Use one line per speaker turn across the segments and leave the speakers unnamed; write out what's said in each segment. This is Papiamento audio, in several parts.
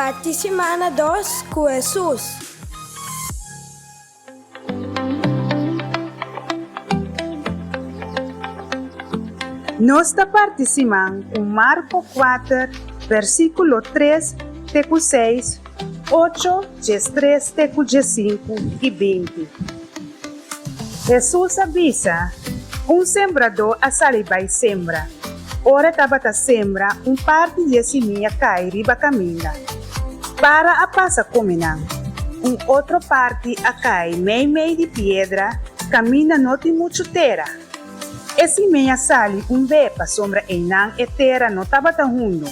Parti simana dos ku Hesus.
Nos ta parti siman ku Marko kuater, versíkulo tres te ku seis, ocho, diestres te ku diesinku i binti. Hesus a bisa, Un sembradó a sali bai sembra. Ora e tabata sembra, un parti di e simia kai riba kaminda. Para a pasa kome nan. Un otro parti a kai meimei di piedra kaminda no tin muchu tera. E simia sali un be pasobra einan e tera no tabata hundu.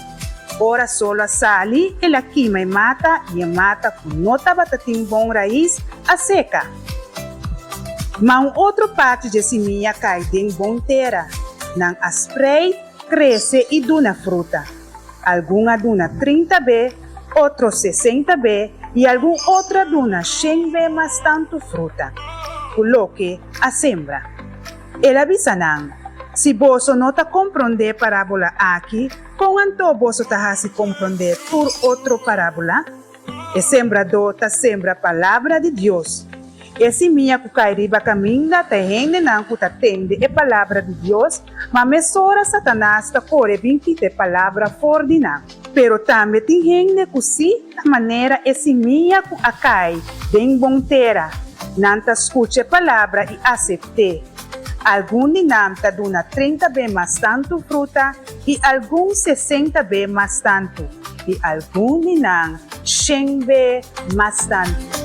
Ora solo a sali, el a kima e mata i e mata ku no tabata tin bon rais a seka. Ma un otro parti dje simia kai den bon tera. Nan a sprei, krese i duna fruta. Algun a duna trinta be, otro sesenta be i algun otro a duna shen be mas tantu fruta ku loke a sembra. El a bisa nan, Si boso no ta komprondé parábola aki, kon anto boso ta hasi komprondé tur otro parábola? E sembradó ta sembra palabra di Dios. E simia ku kai riba kaminda ta e hendenan ku ta tende e palabra di Dios, ma mesora Satanas ta kore bin kita e palabra for di nan. Pero tambe tin hende ku sí ta manera e simia ku a kai den bon tera. Nan ta skucha e palabra i asept'é. Algun di nan ta duna trinta be mas tantu fruta i algun sesenta be mas tantu. I algun di nan shen be mas tantu.